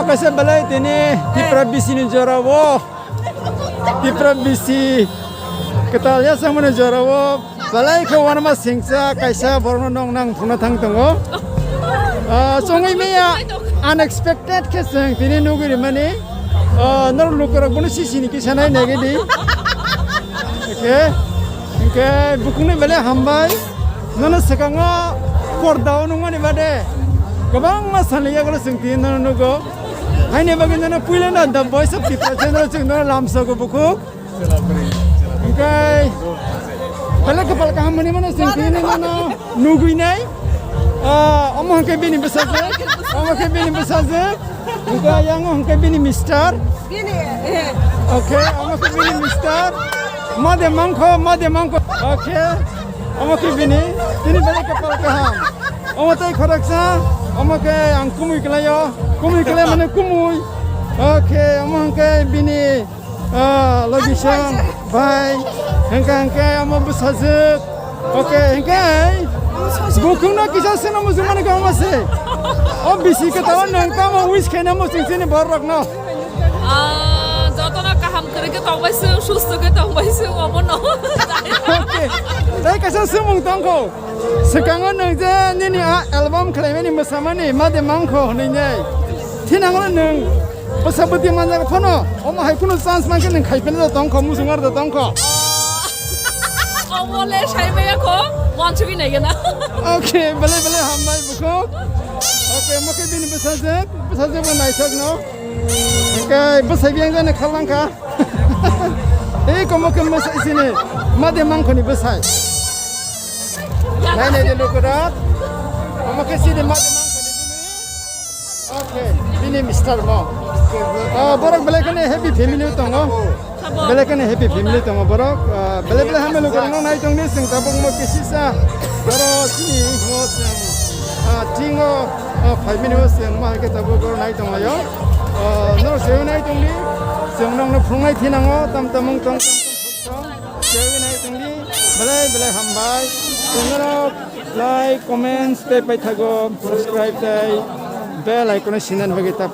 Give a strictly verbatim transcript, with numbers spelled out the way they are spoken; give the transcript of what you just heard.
Kaisa belai tini Tipra bisi ni jora o, Tipra bisi kwtal ya samani jora o belai khe uanama singcha kaisa borokno nong nang phunukna thang tongo. Ah, chongwi maya unexpected khe chwng tini nugwi rimani. Ah, norok lukurok bono sisini kisa nai naigwi di. Okay. Hingke bukhukni belai hambai. Nono swkango pordao nungmani bade kwbangma salni yagulo chwng tini nono nugo. Haini bagwi nono puilano The Voice of Tripura channel chwng nono lamsogo bukhuk. Hingke belai kwpal kaham mani mano chwng tini nono nugwi nai. Ah, omo hingke bini bwsajwk, omo khe bini bwsajwk. Hingke yang hingke bini mister. Bini, eh. Okay, omo khe bini mister. Made mangkho, made mangkho. Okay. Omo khe bini, tini belai kwpal kaham. Omo tei khoroksa, omo khe ang kumui kwlaio. Kumui kwlai mane kumui. Okay, omo hingke bini, ah, location, bhai. Hingke, hingke omo bwsajwk. Okay, hingke bukhukno kisa seno mujungmani khe omo se. O bisi kwtal nwng tamo wish khaina muchung chini borokno. Ah, jotono kaham kwrwi khe tongbai se, susto khe tongbai se, obono. Okay. Tei kaisa swngmung tongkho. Swkango nwng je nini a album khlaimani mwsamani made mangkho hwnwi nei. Thinangno nwng bwsa bwtwi manjak phano omo hai kheno chance mankhe nwng khaiphilna da tongkho, muchungar da tongkho. Omo le sai maya kho, wansugwi naigena. Okay, belai belai hambai bukhuk. Okay, omo khe bini bwsajwk, bwsajwk bo naithok no. Okay, bwsai biyang jani khalangkha. Ei komo khe mwsai sini, made mangkhoni bwsai. Nai nai de lukurok. Omo khe sini made mangkhoni bini. Okay, bini mister mo. Ah, borok belai kheno happy family tongo. Belai kheno happy family tongo borok. Ah, belai belai hambai lukurok no nai tongni sing tabuk mo kisisa. Borok sini mo sing. Ah, tingo, ah, five minute o sing ma ke tabuk borok nai tonglaio. Ah, no se nai tongni. Sing nong no phungnai thinango tam tamung tong tam tam. Sewi nai tongdi, belai belai hambai. Channel o like, comments tei paithago subscribe tei bell icon o sinan bagwi ta.